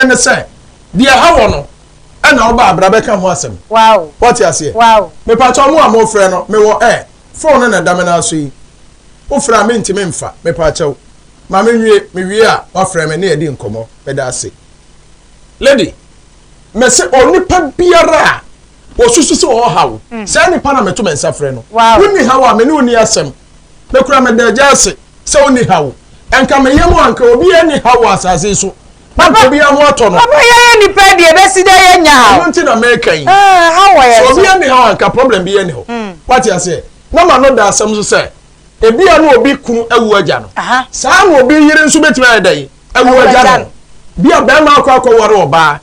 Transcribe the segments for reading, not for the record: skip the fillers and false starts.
Ne sɛ, deɛ ɛha wɔ no, ɛna woba abra bɛka ho asɛm. Woate aseɛ? Mepakyɛw mo a mofrɛ no, mewɔ ɛ, phone no na ɛda me nan so yi. Wofrɛ a mentumi mfa, mepakyɛw. Ma menwie, mewie a, woafrɛ me ne yɛadi nkɔmmɔ. Meda ase. Lady, mese onipa biara a wɔsusu sɛ ɔwɔ haw, saa nipa na meto me nsa frɛ no. Wonni haw a, me ne wo nni asɛm. Mekura meda agya ase sɛ wonni haw. Ɛnka me yam a, anka obiara nni haw wɔ asase yi so. Na anka obiara ho atɔ no. Papa yɛyɛ nipa deɛ ebesi dɛ yɛnya haw. Ɛno nti na meka yi. Haw wɔ yɛn so. Sɛ obiara nni haw a, anka problem biara nni hɔ. Wate aseɛ? Na m'ano da asɛm so sɛ, ebia na obi kunu awu agya no. Saa na obi yere nso betumi ayɛ dɛn? Awu agya no. Bia barima akɔ akɔware ɔbaa,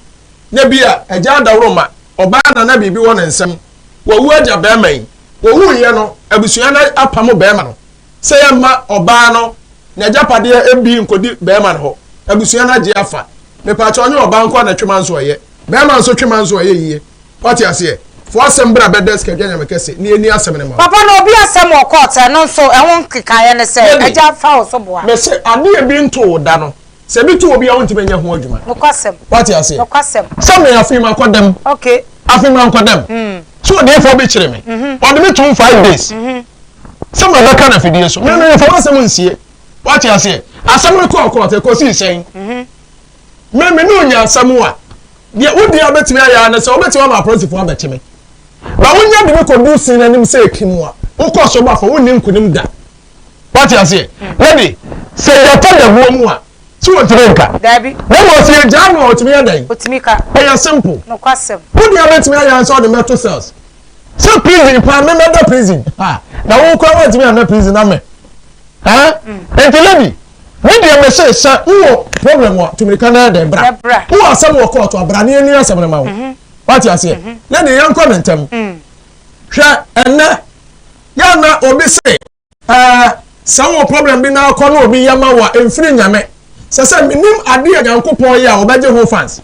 na bia agya adaworoma, ɔbaa na na biribi wɔ ne nsam. Wawu agya barima yi. Wɔwuiɛ no, abusua no apamo barima no sɛ yɛmma ɔbaa no n'agyapadeɛ bi nkɔdi barima no hɔ. Abusua no agye afa. Mepaakyɛw, ɛnyɛ ɔbaa nko ara na ɛtwe ma nso ɛyɛ. Barima nso twe ma nso ɛyɛ yie. Wate aseɛ? Fa w'asɛm bra bɛda Sikadwa Nyame kɛse na yɛnni asɛm no ma wo. Papa na obi asɛm wɔ court ɛno nso ɛho nkekaeɛ ne sɛ Lady, agya fa wo so boa. Mese adeɛ bi nto wo da no, sɛ bi to obi a wontumi nyɛ ho adwuma. Nokwasɛm. Wate aseɛ? Nokwasɛm. Sɛ me afei makɔ dɛm. Okay. Afei mankɔ dɛm. So odiyifoɔ bi kyere me. Ɔde me tom 5 days. Sɛ mabɛka no afidie so. Me memfa w'asɛm nsie. Wate aseɛ? Asɛm no kɔɔ court, ɛkɔsii sɛn? Me ne onya asɛm a, deɛ wodi a wobɛtumi ayɛ ara ne sɛ wobɛtumi ama apolisifoɔ abɛkye me. Na wonya de me kɔdu sin anim sɛ ekim a, wokɔ so ba fam, wonni nkonim da. Wate aseɛ? Lady, sɛ yɛtɔ dabuo mu a, sɛ wɔntumi nka. Dabi. Na mmom sɛ yɛgyaa no a, ɔtumi yɛ dɛn? Ɔtumi ka. Ɛyɛ simple. Nokwasɛm. Wo deɛ wobɛtumi ayɛ ara sɛ wode mɛto cells. Sɛ prison paa, me mɛda prison. Ha, na wo koraa woantumi anna prison na me. Ha? Nti lady, me deɛ me se sɛ wowɔ problem a, tumirika na yɛ dɛn bra. Wowɔ asɛm wɔ court a, bra na yɛnni asɛm no ma wo. Wate aseɛ? Lady, yɛnkɔ ne ntɛm. Hwɛ, ɛnnɛ, yɛ a na obi se, Ɛɛ, sɛ wowɔ problem bi na akɔ na obi yɛ ma wo a, ɛmfiri Nyame. Sɛ sɛ menim adeɛ a Nyankopɔn yɛ a, ɔbɛgye ho fans.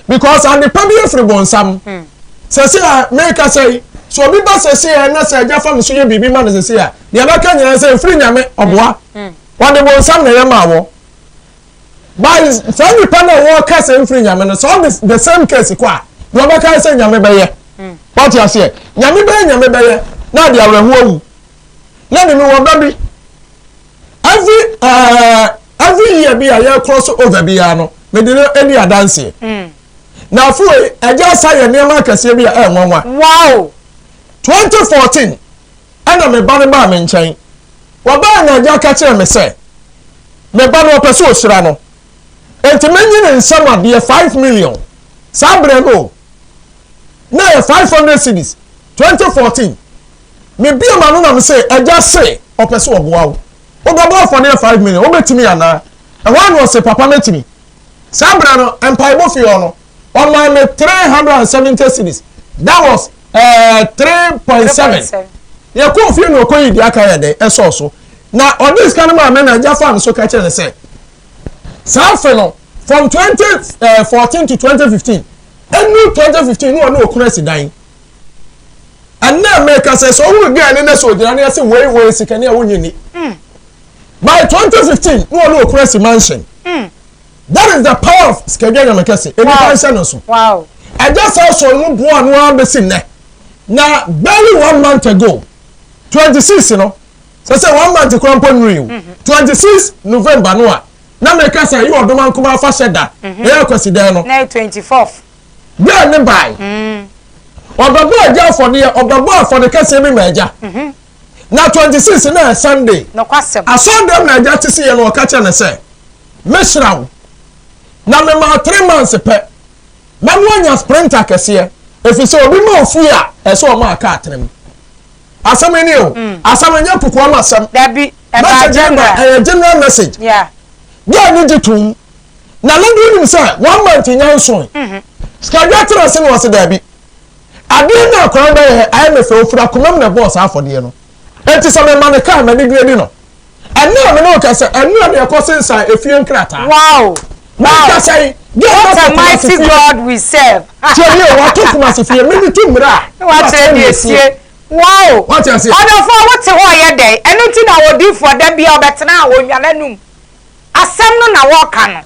Because ade pa bi afiri bonsam. Sɛsɛ a meka sɛ yi, sɛ obi ba sɛsɛ a na sɛ agya fa me so yɛ biribi ma no sɛsɛ a, deɛ ɛbɛka nyinaa sɛ ɛmfiri Nyame, ɔboa. Ɔde bonsam na ɛyɛ maa wɔ. By saa nipa no a wɔka sɛ ɛmfiri Nyame no, sɛ ɔde the same case kɔ a, deɛ ɔbɛka sɛ Nyame bɛyɛ. Wate aseɛ? Nyame bɛyɛ, Nyame bɛyɛ, na ade awerɛhoɔ awu. Na me mewɔ ba bi. Every year bi a yɛ cross over biara no, mede no adi adanseɛ. Na afei, agya asa yɛ nneɛma akɛseɛ bi a ɛyɛ nwanwa. 2014 ɛna me ba no baa me nkyɛn. Wɔbaa na agya ka kyerɛ me sɛ, me ba no ɔpɛ sɛ ɔhyira no. Enti menye ne nsam adeɛ 5 million. Saa berɛ no, na ɛyɛ 500 cedis. 2014. Mebue m'ano na mese, Agya se ɔpɛ sɛ ɔboa wo. Wobɛbɔ afɔdeɛ 5 million, wobɛtumi anaa? Ɛhɔ ara na ɔse, Papa mɛtumi. Saa berɛ no, mpaebɔ fie hɔ no, ɔmaa me 370 cedis. That was 3.7. Yɛkɔɔ fie na ɔkɔyii deɛ aka yɛ dɛn ɛsɔɔ so. Na ɔde sika no maa me na agya faa me so ka kyerɛ no sɛ, saa afe no, from 2014 to 2015, ɛnu 2015 ne ɔne okunu asi dan. Ɛnna mɛka sɛ sɛ ɔhunu girl ne na sɛ ogyina ne ɛsɛ wei wei sikani a wonye ni. By 2015 ne ɔne okunu asi mansion. That is the power of sikadwa nyame kɛse. Enipa nhyɛ no so. Ɛgya saa sɔrɔ mu boa no ara bɛsi nnɛ. Na barely one month ago, 26 no, sɛ one month kora mpo nnuru yi o, 26 November no a, na meka sɛ ɛyɛ ɔdoma nkoma afahyɛ da, ɛyɛ akwasidan no. Na yɛ 24th. Girl ne bae. Ɔbɛbɔ agya afɔdeɛ, ɔbɛbɔ afɔde kɛseɛ bi ma agya. Na 26 na yɛ Sunday. Nokwasɛm. Asɔndɛm na agya te se yɛ no ɔka kyerɛ no sɛ, mehyira wo. Na mema 3 months pɛ. Na mo anya sprinter kɛseɛ. Ɛfiri sɛ obi ma ofie a, ɛsɛ ɔma aka atenam. Asɛm yi ni o. Asɛm nyɛ kokoa ma asɛm. Dabi, ɛbaa Message no ba, general. ɛyɛ general message. Girl no gye tom. Na lady wonim sɛ one month nya nson. Sikadwa tena ase na ɔse daabi. Adeɛ no akwaraa bɛyɛ ayɛ me fɛ ofiri akoma mu na ɛbɔɔ saa afɔdeɛ no. Enti sɛ mema no kaa m'ani dua di no. Ɛnna a me ne wo ka sɛ ɛnna ne ɛkɔ sensan efie nkrataa. Meka sɛ girl What no a ato Kumasi mighty fie. God we serve. Tie nie, wato Kumasi fie. Me me tu mmerɛ a. Na wakyerɛ deɛ esie. Wate aseɛ? Ɔdɔfoɔ wote hɔ yɛ dɛn? Ɛno nti na odiifoɔ da bia ɔbɛtena a ɔnwa n'anum. Asɛm no na wɔka no.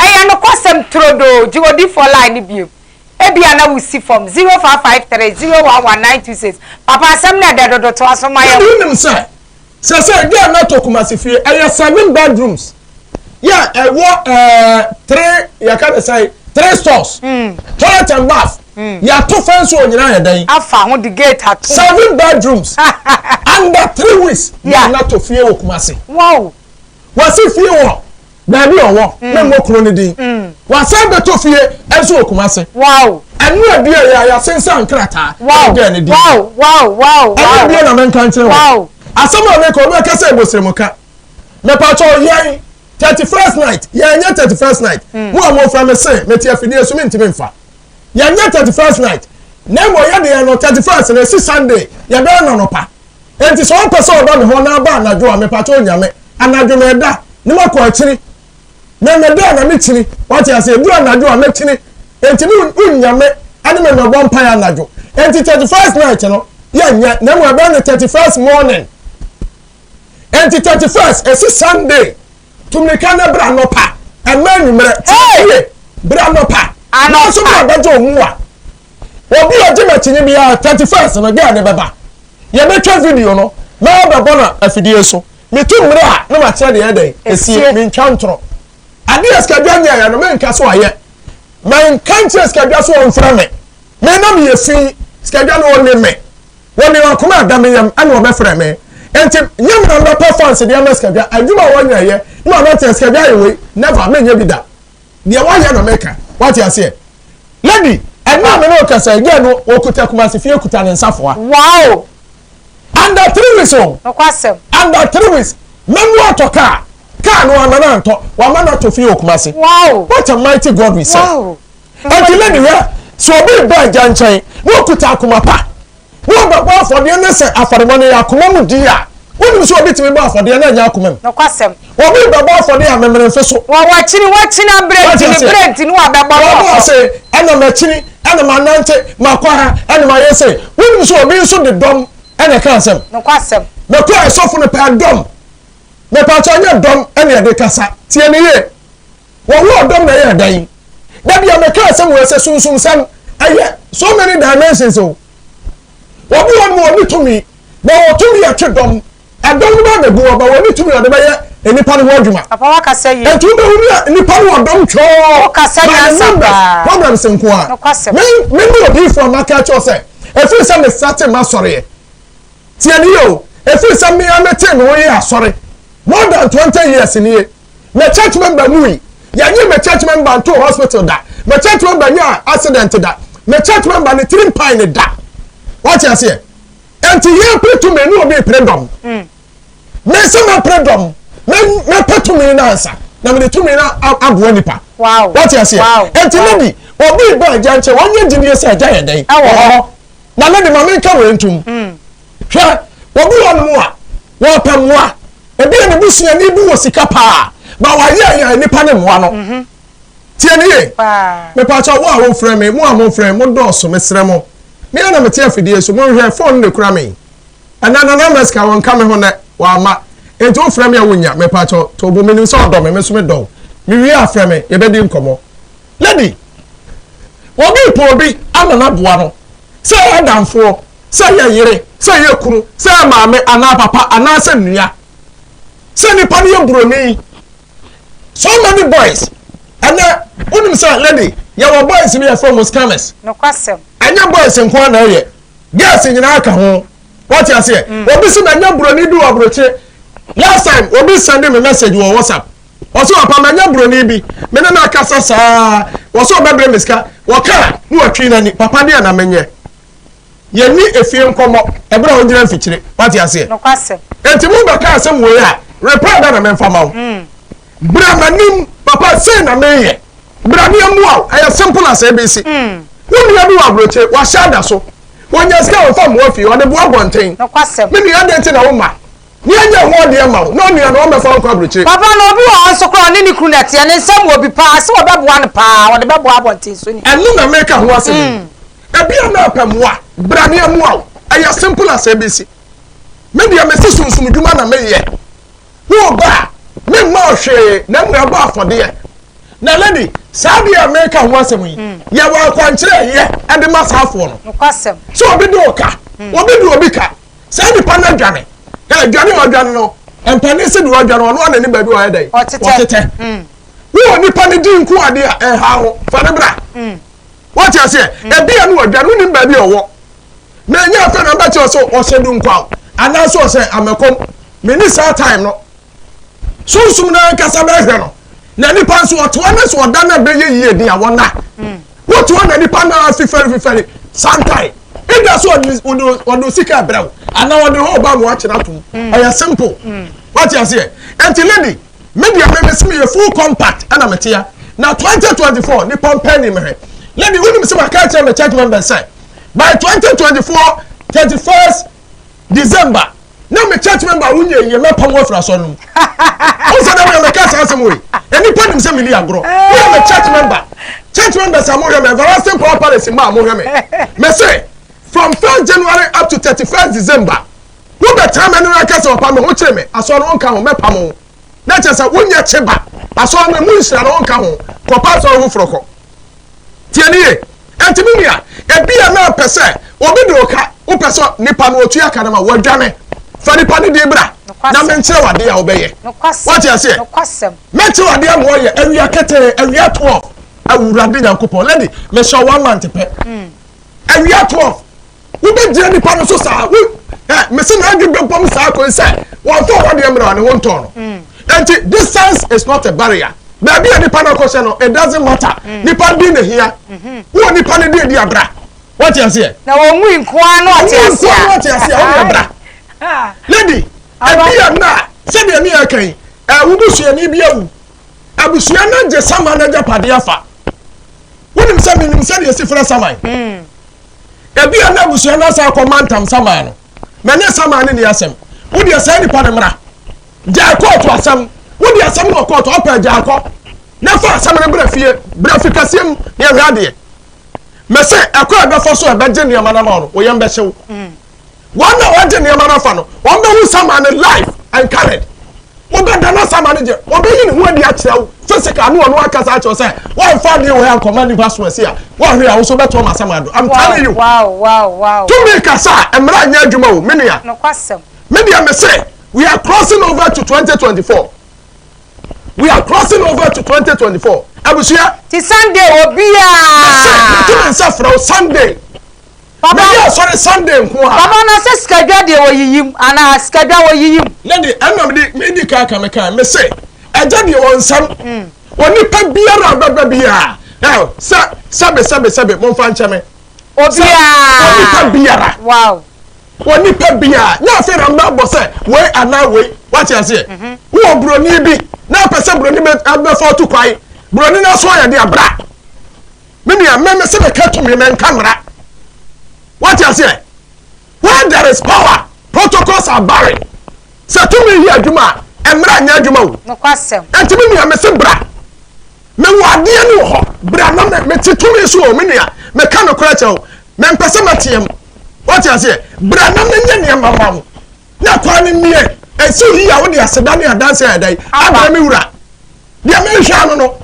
Ɛyɛ nokwasɛm turodoo, gye odiyifoɔ line no biom. Ebia na wosi fam, 0553 011 926. Papa asɛm no ɛdɛ dodo, toa so ma Lady yɛn. wonim sɛ sɛsɛ girl no atɔ Kumasi fie ɛyɛ 7 bedrooms yɛ ɛwɔ ɛɛ 3 yɛka ne sɛn 3 stores toilet and bath yɛato fence wɔ nyinaa yɛ dɛn. Afa ho de gate ato. 7 bedrooms under 3 weeks girl no atɔ fie wɔ Kumasi. Wow. Wasi fie wɔ baabi a ɔwɔ mm. memmɔ kuro no din mm. wasan bɛtɔ fie nso wɔ Kumase. Wow. Ɛno abie yɛ a yɛasensan nkrataa ɛwɔ gɛɛ ne din. Wow wow wow. Ɛno abie na menka nkyerɛ wɔ. Asɛm a meka obi aka sɛ ɛbɔ ka. Mepatwɔ yɛn 31st night yɛnyɛ 31st night. Mm. Mo a mofra me se mete afidie so mentumi mfa. Yɛnyɛ 31st night. Na mmom yɛ deɛ no 31st na ɛsi Sunday yɛbɛyɛ nɔnɔpa. Enti sɛ ɔpɛ sɛ ɔba me hɔ na aba anadwo a, mepakyɛw nya me. Anadwo meda, na makɔ akyiri. Me meda a na mekyini. Wate ase? Edu anadwo a mɛkyini. Enti me wonnya me ne me mmɛbɔ mpae anadwo. Enti 31st night no, yɛnyɛ, na mmom ɛbɛyɛ no 31st morning. Enti 31st, esi Sunday. Tu mmirika na bra anɔpa, ɛmma anwummerɛ. Tie yie, bra anɔpa. Nanso bra bɛgye wo mmoa. Obi a ɔgye m'akyinnye biara, 31st no, girl no bɛba. Yɛbɛtwa video no na wɔabɛbɔ no afidie so. Metu mmerɛ a na makyerɛ deɛ ɛyɛ dɛn ɛsie. Mentwa ntorɔ. Adeɛ a Sikadwa nyɛeɛ no, menka sɛ wayɛ. Menka nkyerɛ Sikadwa sɛ ɔmfrɛ me. Me na meyɛ fi. Sikadwa no ɔnim me. Wɔnim akoma a ɛda me yam ɛna ɔbɛfrɛ me. Enti nyɛ me na mɛpɛ fans de ama Sikadwa. Adwuma a wɔnyɛeɛ na mabɛtena Sikadwa ayɛ wei. Never, menyɛ bi da. Deɛ wayɛ na meka. Wate aseɛ? Lady, ɛnna a me ne wo kasa yi, girl no, ɔkuta Kumasi fie kuta ne nsafoa. Wow! Under 3 weeks o. Nokwasɛm. Under 3 weeks, mɛmu atɔ kaa. Kaa no wama no antɔ, wama no atɔ fie wɔ Kumasi. Wow! What a mighty God we serve. Wow! Enti lady hwɛ, sɛ obi reba agya nkyɛn na ɔkuta akoma pa, na ɔbɛbɔ afɔdeɛ ne sɛ afɔrebɔ no yɛ akoma mu di a, wonim sɛ obi tumi bɔ afɔdeɛ na ɛnyɛ akoma mu. Nokwasɛm. Obi bɛbɔ afɔdeɛ a memeremfe so. Wɔ wakyini wakyini abrɛ nti ne brɛ nti ne wabɛbɔ no wɔ hɔ. ase ɛna makyini ɛna manante makɔ ha ɛna mayɛ sɛ wonim sɛ obi nso de dɔm ɛna ɛka asɛm. Nokwasɛm. Mɛkɔ ɛsɔfo no pɛ dɔm. Mɛpakyɛ nyɛ dɔm ɛna ɛde kasa. Tie ne yie. Wɔwɔ dɔm na ɛyɛ ɛdan. Dabi a mɛka asɛm wɔ sɛ sunsumsɛm ɛyɛ so many dimensions o. Obi wɔ no wɔne tumi na wɔ tumi ɛtwe dɔm. Ɛdɔm no ba bɛgu hɔ ba wɔne tumi ɔde bɛyɛ nnipa no ho adwuma. Papa wakasa yie. Nti wobɛhu ne nnipa no wɔ dɔm twɔɔ. Wokasa By the nyansa numbers, paa. problems nko a. Nokwasɛm. Me me ne odiyifoɔ a maka akyerɛ wo sɛ ɛfiri sɛ mesate m'asɔreɛ. Tie ne yie o. Ɛfiri sɛ me ara metee me ho yɛɛ asɔre more than 20 years nie. Me church member nwui. Yɛnye me church member ntoo hospital da. Me church member nyaa accident da. Me church member ne tiri mpae ne da. Wate aseɛ? Enti yɛpere tumi ne obi pere dɔm. Me sɛ mɛpere dɔm, mɛpɛ tumi no ansa na mede tumi no aboa nipa. Wate aseɛ? Enti lady, obi ba agya nkyɛn, wɔnyɛ gyidie sɛ agya yɛ dɛn? Wɔ hɔ. Na lady, ma menka wei ntom. Hwɛ, obi wɔ nom a, wɔpɛ mmoa. Ebi yɛ ne busuani bi wɔ sika paa, ba wayɛ yɛ nipa ne mmoa no. Tie ne yie. Mepaakyɛw, wo a wofrɛ me, mo a mofrɛ, mo dɔɔso, mesrɛ mo. Me ara na mete afidie so, monhwɛ, phone no na ekura me yi. Ɛnɛ Nana Meska wɔnka me ho nɛ, wamma. Enti wofrɛ me a wonnya, mepaakyɛw, to bo, menim sɛ ɔdɔ me, me nso medɔ wo. Mewie a frɛ me, yɛbɛdi nkɔmmɔ. Lady, obi repɛ obi ama no aboa no, sɛ ɛyɛ adamfoɔ, sɛ ɛyɛ yere, sɛ ɛyɛ kunu, sɛ ɛyɛ maame anaa papa anaasɛ nua, sɛ nipa no yɛ buroni. So many boys, ɛnɛ wonim sɛ lady, yɛwɔ boys bi yɛfrɛ wɔn scammers. Nokwasɛm. Ɛnyɛ boys nko ara na ɛyɛ, girls nyinaa ka ho. Wɔte aseɛ? Obi sɛ manya buroni bi wɔ aburokyire. Last time obi send me message wɔ WhatsApp. Ɔsɛ papa manya buroni bi. Me ne no akasa saa. Wɔsɛ ɔbɛbrɛ me sika. Wɔka a na watwi n'ani. Papa deɛ na menyɛ. Yɛnni efie nkɔmmɔ ɛberɛ a wogyina mfikyire. Wate aseɛ? Nokwasɛm. Enti mo bɛka asɛm wei a, reply bɛ na memfa ma wo. Bra m'anim, papa sei na meyɛ. Bra ne mmoa wo. Ɛyɛ simple as ABC. Wo nua bi wɔ aburokyire, wahyɛ ada so. Wɔnya sika a wɔmfa mmoa fie, ɔde boa abɔnten. Nokwasɛm. Me nua adɛn nti na womma ne ɛnyɛ ho adeɛ mma wo na onua no ɔmmɛfa wo nkɔ aburokyire? Papa no obi wɔ hɔ nso koraa ɔne ne kunu na ɛteɛ, ne nsam wɔ bi paa, sɛ wɔbɛboa no paa, ɔde bɛboa abɔnten so ni. Ɛno na meka ho asɛm yi. Ebia na ɔpɛ mmoa, bra ne ɛmmoa wo. Ɛyɛ simple as ABC. Me deɛ mese sunsum dwuma na meyɛ. Wo ba a, memma wo hwee na mmom ɛbɔ afɔdeɛ. Na lady, saa adeɛ a meka ho asɛm yi, yɛwɔ akwankyerɛ a ɛyɛ ɛde ma saa afoɔ no. Nokwasɛm. Sɛ obi de wo ka, obi de obi ka, saa nipa no adwane. Ɛ, dwane a ɔdwane no, mpanin se deɛ ɔdwane, ɔno ara na ne baabi a ɔyɛ dɛn? Ɔtetɛ. Ɔtetɛ. Wowɔ nipa no din nko adeɛ a, ɛnha wo, fa no bra. Wote aseɛ? Ebia no ɔdwane, wonim baabi a ɔwɔ. Na ɛnyɛ afei na ɔbɛkyerɛ sɛ ɔhyɛ Dunkwaw anaasɛ ɔhyɛ Amakom. Menni saa time no. Sunsum no ankasa bɛhwɛ no. Na nipa nso ɔte hɔ na sɛ ɔda no bɛyɛ yie din a wɔna. Wote hɔ na nipa no afifɛre fifɛre santae. Either sɛ ɔde ɔde sika brɛ wo anaa ɔde hɔ ba ma wakyerɛ atom. Ɛyɛ simple. Wate aseɛ? Ɛnti lady, me deɛ me mese meyɛ full compact ɛna mete ya. Na 2024 nipa mpɛ ni mehwɛ. Lady, wonim sɛ maka akyerɛ me church members sɛ by 2024 31st December na me church member wo nyɛ yie mɛpam wo afiri asɔre no mu. Wo sɛ dɛ meyɛ mɛka saa asɛm wei. Nnipa nim sɛ medi agorɔ. Woyɛ me church member. Church members a mohwɛ me, Everlasting Power Palace mma a mohwɛ me. Me se, from 1st January up to 31st December, wobɛtena m'anim aka sɛ ɔpa me ho kyere me, asɔre no wonka ho, mɛpam wo. Na kyerɛ sɛ wonyɛ kyeba. Asɔre no mu nhyira no wonka ho. Kɔpa asɔre foforɔ kɔ. Tie no yie. Enti me nua, ebia na wopɛ sɛ obi de wo ka, wopɛ sɛ nipa no otua ka no ma wo, wadwane. Fa nipa no din bra na menkyerɛ wo adeɛ a wobɛyɛ. Woate aseɛ? Mɛkyerɛ wo adeɛ ama woayɛ awia ketee, awia 12. Awurade Nyankopɔn, lady, mehyɛ wo one month pɛ. Awia 12. Wobɛgyina nipa no so saa. Wo, eh, mese n'adwene bɛbom saa kɔsi sɛ wɔmfa wɔn adeɛ mmra ne ho ntɔn no. Enti distance is not a barrier. Baabi a nipa no akɔhyɛ no, it doesn't matter. Nipa din na hia. Wowɔ nipa no din di abra. Wate aseɛ? Na wɔn mu nkoa no ɔte aseɛ. Wɔn mu nkoa no ɔte aseɛ. Wɔn yɛ bra. Lady, ebi yɛ nna sɛdeɛ ne yɛ kan yi, ɛɛ wo busuani bi awu. Abusua no agye saman no agyapadeɛ afa. Wonim sɛ menim sɛdeɛ esi frɛ saman. Ebia na abusua no asan akɔ mantam saman no. Na ne saman no nni asɛm. Wo deɛ saa nipa no mmra. Gyae kɔɔto asɛm. Wo deɛ asɛm no wɔ kɔɔto, ɔpɛ gyae kɔ. Na fa asɛm no bra fie, bra fi kɛseɛ mu na yɛhwɛ adeɛ. Mese ɛkɔ a ɛbɛfa so a ɛbɛgye nneɛma no ama wo no, wo yam bɛhye wo. Wɔn a wɔagye nneɛma no afa no, wɔbɛhu saman no live and current. Wobɛda na saman no gye, wɔbɛyi ne ho adi akyerɛ wo physical ne ɔno akasa akyerɛ wo sɛ wɔmfa adeɛ wɔ ha nkɔma nipa so asi a wɔhwɛ a wo so bɛto ama saman do. I'm telling you. Wow, wow, wow. Tumi kasa a mmara nyɛ adwuma o, me nua. Nokwasɛm. Me deɛ me se, we are crossing over to 2024. We are crossing over to 2024. Abusua. Ti Sunday obiara. Mese, meto me nsa frɛ wo Sunday. Papa. Meyɛ asɔre Sunday nko a. Papa na sɛ sikadwa deɛ wɔ yiyim anaa sikadwa wɔ yiyim. Lady, ɛna mede medi kan ka me kan me se ɛgya deɛ wɔ nsam. Onipa biara a bɛba biara ɛ sɛ sɛbe sɛbe sɛbe momfa nkyɛ me. Obiara. Onipa biara. Wow. Onipa biara nyɛ afei na mbɛbɔ sɛ wei anaa wei wate aseɛ. Wowɔ buroni bi na apɛ sɛ buroni bɛfa ɔtu kwan buroni no aso ayɛ de abra. Me nua, me me se meka tumi, menka mmara. Wate aseɛ? Where there is power, protocols are barren. Sɛ tumi yɛ adwuma a, mmara nyɛ adwuma o. Nokwasɛm. Enti me nua, me se bra. Mewɔ adeɛ no wɔ hɔ. Bra na me mete tumi so o, me nua. Meka nokorɛ kyerɛ wo. Mempɛ sɛ mɛteam. Wate aseɛ? Bra na menyɛ nneɛma ma wo. Na kwan no mmie. Ɛsɛ oyi a wode aseda ne adanse ayɛ dɛn? Abrɛ me wura. Deɛ menhwɛ ano no,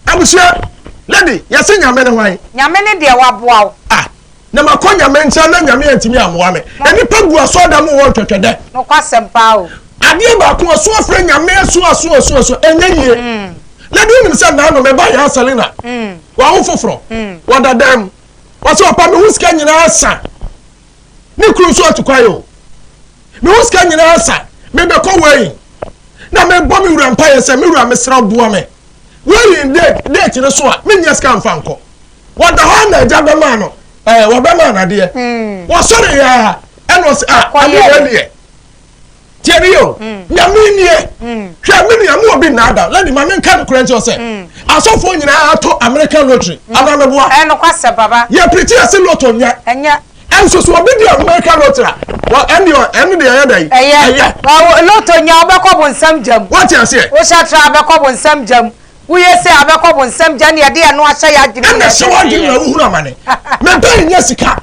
Abusua, lady, yɛse Nyame ne hwan? Nyame ne deɛ waboa wo. Ah, na makɔ Nyame nkyɛn na Nyame antumi ammoa me. Nnipa gu asɔɔdan mu wɔ ntwɛtwɛdɛ. Nokwasɛm paa o. Adeɛ baako, ɔso afrɛ Nyame asu asu asu asu, ɛnyɛ yie. Lady, wonim sɛ naano meba Yaa Selina, wawo foforɔ, wɔda dan mu. Ɔse ɔpa me ho sika nyinaa sa. Ne kunu nso atu kwan o. Me ho sika nyinaa sa. Mebɛkɔ weighing. Na mebɔ me wura mpaeɛ sɛ, me wura mesrɛ wo boa me. Weighing date date no so a, mennya sika mfa nkɔ. Wɔda hɔ na agya bɛmaa no ɛɛ wɔbɛmaa no adeɛ. Wɔsɔre yɛ a ɛna ɔsɛ ah ade wei deɛ. Tie me o, Nyame nie. Hwɛ me nua mu obi nnaada. Lady ma menka nokorɛ nkyerɛ wo sɛ asɔfoɔ nyinaa ato American lottery anaa meboa? Ɛyɛ nokwasɛm papa. Yɛ pirikyi yɛse lotto nyɛ. Ɛnyɛ. Ɛnso so obi di American lottery a wɔ ɛne ɛne deɛ ɛyɛ dɛn? Ɛyɛ. Ɛyɛ. Lotto nyɛ wobɛkɔ bonsam gyam. Woate aseɛ? Wohyɛ tra bɛkɔ bonsam gyam. Woyɛ sei a wobɛkɔ bonsam gya ne yɛde ɛno ahyɛ yɛ adwene mu na ɛhyɛ w'adwene na wohunu amane. Mebɛn nyɛ sika.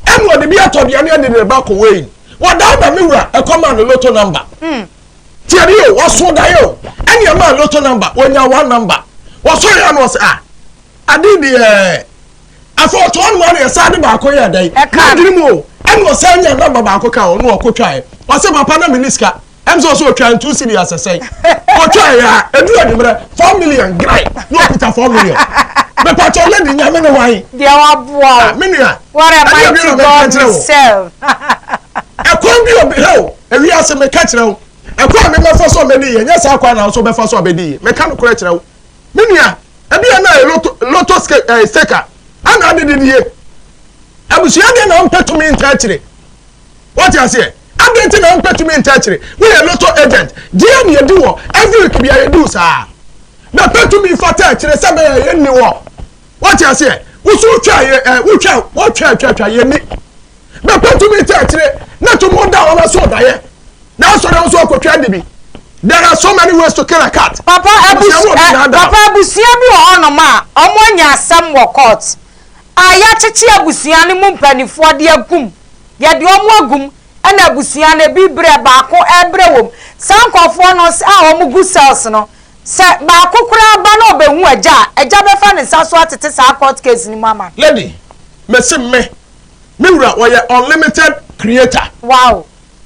Ɛna ɔde bi atɔ aduane adi ne ba kɔ wei. Wɔdaadaa me wura ɛkɔ maa no lotto number. Tiɛ ni o, wɔso daeɛ o. Ɛna ɛmaa lotto number, wɔnya one number. Wɔsɔre ano ɔsɛ ah ade deɛ afɔ ɔtɔ ɔno ano yɛ saa de baako yɛ dɛn. Ɛka. N'adwene mu o, ɛna ɔsan nya number baako ka ɔno ɔkɔ twae. Ɔsɛ papa na mi ni sika. Ɛm sɛ ɔsɛ ɔtwa 2 cedi asɛsɛn. Ɔtwa yɛ a edu adwumrɛ 4 million gran na ɔkuta 4 million. Mepatɔ lady, Nyame ne wan? Deɛ waboa Ah, o. me nua. What a Ɛdeɛ bi mighty na mɛka God kyerɛ we wo. serve. Ɛkwan bi obi hɛ o, ewi ase meka kyerɛ wo. Ɛkwan a mebɛfa so a mɛdi yɛ nyɛ saa kwan na nso bɛfa so a bɛdi yɛ. Meka no korɛ kyerɛ wo. Me nua, ebi yɛ na yɛ lotto sika ɛna ade didi yɛ. Abusua deɛ na ɔmpɛ tumi nta akyire. Wɔte aseɛ? Adi nti na ɔmpɛ tumi nta akyire. Woyɛ lotto agent. Deɛ na yɛdi wɔ every week bi a yɛdi wo saa. Na pɛ tumi fata akyire sɛ bɛyɛ yɛ ni wɔ. Wɔte aseɛ? Woso wotwa yɛ wotwa wɔtwa twa twa yɛ ni. Bɛpɛ tumi nta akyire na tumi da wɔn so daeɛ. Na asɔre nso akɔtwa di bi. There are so many ways to kill a cat. Papa, Abusua mu obi na ada. Papa, abusua bi wɔ hɔnom a ɔmo anya asɛm wɔ court a yɛakyekye abusua no mu mpanimfoɔ de agum, yɛde ɔmo agum, ɛna abusua no ebi brɛ baako ɛbrɛ wɔm. Saa nkɔfoɔ no a ɔmo gu cells no, sɛ baako koraa ba na ɔbɛhu agya a, agya bɛfa ne nsa so atete saa court case no mu ama no? Lady, mesi me wura wɔyɛ unlimited creator.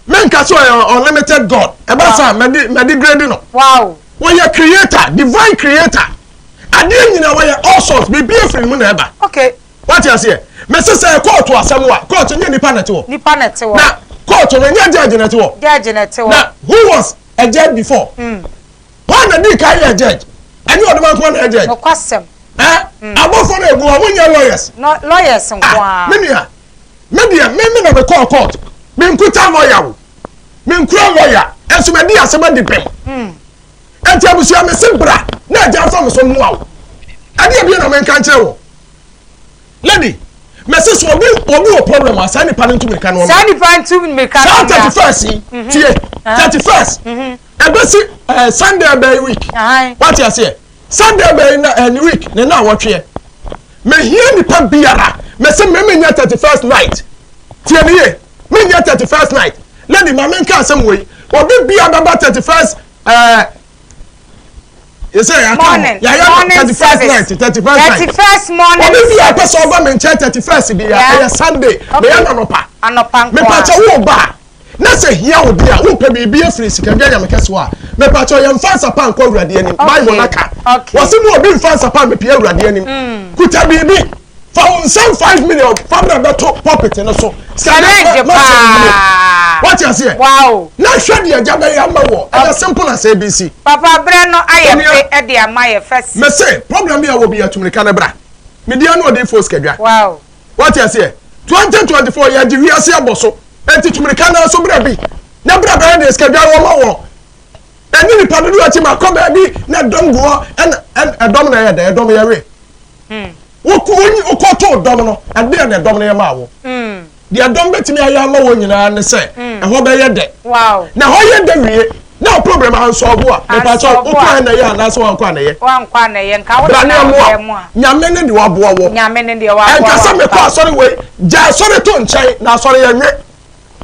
Menka sɛ ɔyɛ unlimited God. Ɛbɛ sa mɛdi grade no. Wɔyɛ creator, divine creator. Adeɛ nyinaa wɔyɛ all sorts, biribi efiri ne mu na ɛba. Wate aseɛ? Mesi sɛ kóòtù asɛm a, kóòtù nyɛ nipa na ɛte hɔ. Nipa na ɛte hɔ. Na kóòtù no nyɛ judge na ɛte hɔ. Judge na ɛte hɔ. Na who was a judge before? Wɔn na di kan yɛ judge. Ɛnyɛ ɔdɔm akoma na yɛ judge. Nokwasɛm. Ɛ abɔfo na egu hɔ, wɔn nyɛ lawyers. No, lawyers nko Ah, ara. me nua, me deɛ me na me kɔɔ court, me nkuta lawyer o, me nkura lawyer, ɛnso mɛ di asɛm adi pɛm. Ɛnti abusua, me se bra na agya nfa me so mmoa wo. Ɛdeɛ bi na me nka nkyerɛ wo, lady, mɛ se so obi wɔ problem a, saa nipa no ntu mirika no ɔmo. Saa nipa ntu mirika Saa no. 31st yi, tie, 31st ɛbɛsi Sunday ɛbɛyi week. Wate aseɛ? Sunday bɛyi na ne week ne na awɔtweɛ, mehia nipa biara. Mɛsɛ mɛmɛ nya 31st night. Tie ne ye, menya 31st night. Lady, maame, nka asɛm wei, obi bia bɛba 31st yɛsɛ yɛaka ho Morning. yɛayɛ no Morning 31st service. night, 31st night. 31st morning Obi bia pɛ service. sɛ ɔba me nkyɛn 31st bi a, ɛyɛ Sunday, meyɛ no anɔpa. Anɔpa nko. Mepakyɛ, wo ba a na sɛ hia wo di a, wopɛ biribi afiri sikadwa Nyame kɛse hɔ a, mepakyɛ, yɛmfa nsapa nkɔ Awurade anim. Bible no ka wɔse mu obi mfa nsapa mmepie Awurade anim. Kuta biribi, fa wo nsɛm 5 million fa bra bɛto pulpit no so. Challenge paa. Wate aseɛ? Na hwɛ deɛ agya bɛyɛ ama wɔ. Ɛyɛ simple as ABC. Papa, berɛ no ayɛ Onua. pe ɛde ama yɛ fɛsi. Mɛsɛ problem bi a wɔ bi atumirika no bra. Media no ɔde sikadwa. Wate aseɛ? 2024 yɛgye wiase abɔ so, enti tumirika no nso berɛ bi na berɛ bɛyɛ deɛ sikadwa wɔ ma wɔ. Ɛne nipa dodoɔ akyi ma kɔ baabi na ɛdɔm gu hɔ, ɛna ɛdɔm na ɛyɛ dɛ ɛdɔm yɛwe. Wokɔtoo dɔm no, ɛdeɛ na ɛdɔm no yɛ maa wo. Deɛ dɔm bɛtumi ayɛ ama wɔ nyinaa ne sɛ ɛhɔ bɛyɛ dɛ. Na ɛhɔ yɛ dɛ wie na problem ansɔɔbo a, mepakyɛ, Ansɔɔbo a. wokɔ a na ɛyɛ anaasɛ wankɔ a na ɛyɛ? Wankɔ a na ɛyɛ nka wo Bra ne tena ɛmoa. wo mu a. Nyame ne de waboa wɔ. Nyame ne deɛ waboa. Ɛnka sɛ mekɔ asɔre wei, gya asɔre to nkyɛn na asɔre yɛ nwe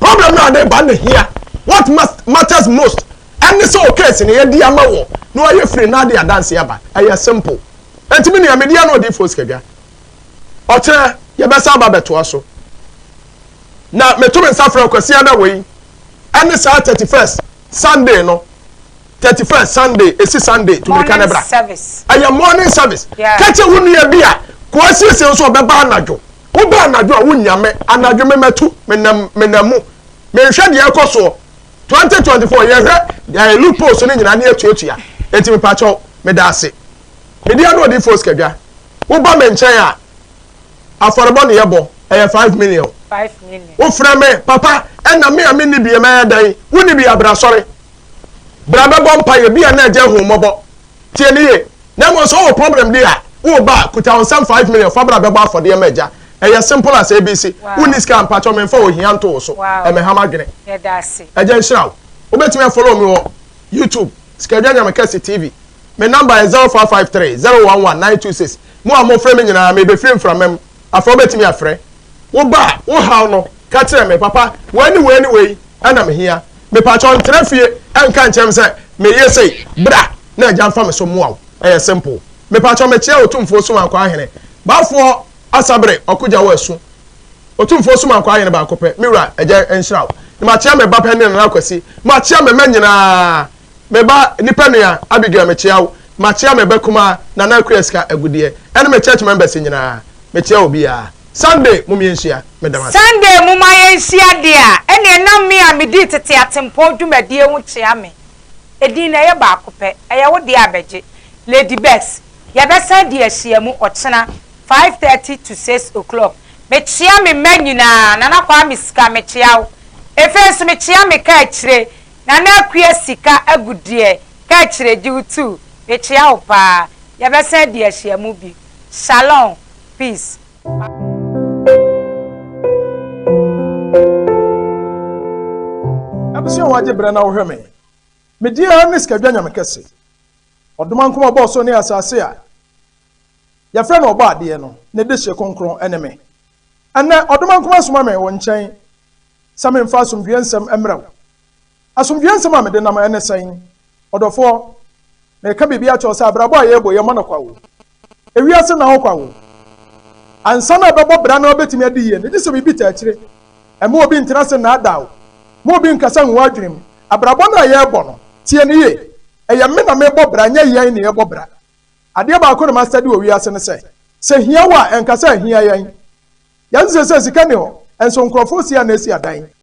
problem no ade ba na hia. What matters most ɛne sɛ o case no yɛdi ama wɔ na wayɛ firi na ade adanse aba. Ɛyɛ simple. Enti me nua, media no ɔde fo sikadwa, ɔkyerɛ yɛbɛsa aba bɛtoa so na meto me nsa frɛ Kwasi ada wei ɛne saa 31st Sunday no, 31st Sunday esi Sunday, tumirika ne Morning bra. service. Ɛyɛ morning service. Kɛkyɛ wo nua bi a kò asiesie nso ɔbɛba anadwo. Woba anadwo a, wonya me anadwo. Memɛtu menam mu menhwɛ deɛ ɛkɔ soɔ. 2024 yɛhwɛ loopholes no nyinaa ne yɛtuatua. Enti mepakyɛw, meda ase. Media no ɔde fo sikadwa. Woba me nkyɛn a, afɔrebɔ ne yɛbɔ ɛyɛ 5 million. 5 million. Wofrɛ me papa, ɛna me a menni bie mɛyɛ dɛn? Wonni bi a, bra sɔre, bra bɛbɔ mpa yɛ bi a na agya hu mmɔbɔ. Tie ne ye. Na mmom sɛ wowɔ problem bi a, woba a, kuta wo nsɛm 5 million fa bra bɛbɔ afɔdeɛ ma agya. Ɛyɛ simple as ABC. Wonni sika, mpakyɛw, memfa ohia nto wo so. Ɛmɛha m'adwene. Yɛda ase. Agya nhyira wo. Wobɛtumi afollow me wɔ YouTube, Sikadwa Nyame Kɛse TV. Me number yɛ 0553 011 926. Mo a mofrɛ me nyinaa, mebɛfiri mframa mu afei wobɛtumi afrɛ. Woba a, wo haw no ka kyerɛ me. Papa, wei ne wei ne wei ɛna mehia. Mepakyɛw, ntena fie ɛnka nkyerɛ me sɛ meyɛ sei. Bra na agya mfa me so mmoa wo. Ɛyɛ simple. Mepakyɛw mekyea Otumfoɔ Sumankwaa Hene Baafoɔ Asabere Ɔkogya wɔ Asu Otumfoɔ Sumankwaa Hene baako pɛ me wura Agya nhyira wo na makyea me ba panin Nana Kwasi makyea me mma nyinaa me ba nipa nua Abigail mekyea wo makyea me ba kumaa Nana Akua Sika Agudeɛ ɛne me church members nyinaa mekyea obiara Sunday mom yɛnhyia meda mo ase. Sunday moma yɛnhyia deɛ a ɛneɛ na me a medii tete atempɔn dwumadie ho kyea me Edin no ɛyɛ baako pɛ, ɛyɛ wo deɛ a bɛgye. Lady Bess, yɛbɛsan adi ahyiamu ɔkyena 5:30 to 6 o'clock. Mekyea me mma nyinaa, Nana Kwame Sika mekyea wo. Efei nso mekyea me kaakyire, Nana Akua Sika Agudeɛ, kaakyire gye wo tuu, mekyea wo paa. Yɛbɛsan adi ahyiamu bio. Shalom, peace. Abusua wagye brɛ na wohwɛ me. Me din ara ne Sikadwa Nyame Kɛse. Ɔdomankoma ɔbɔɔ soro ne asase a yɛfrɛ no Ɔbɔadeɛ no, ne dehye kronkron ne me. Ɛnnɛ, Ɔdomankoma asoma me wo nkyɛn sɛ memfa asomdwoeɛ nsɛm mmrɛ wo. Asomdwoeɛ nsɛm a mede nam ne sɛn? Ɔdɔfoɔ, mereka biribi akyerɛ wo sɛ abrabɔ a yɛrebɔ yi, ɛmmɔ no kwa o. Ewiase nna hɔ kwa o. Ansa na ɛbɛbɔ bra na wabɛtumi adi yie no, gye sɛ biribi taa akyire. Mma obi ntena ase nnaadaa wo. Mma obi nkasa ngu w'adwene mu. Abrabɔ no a yɛrebɔ no, tie no yie. Ɛyɛ me na merebɔ bra, nyɛ yɛn na yɛrebɔ bra. Adeɛ baako na masitadi wɔ wiase ne sɛ, sɛ hia wo a, ɛnka sɛ ahia yɛn. Yɛn seesei sika nni hɔ, nso nkurɔfoɔ si a na ɛsi adan.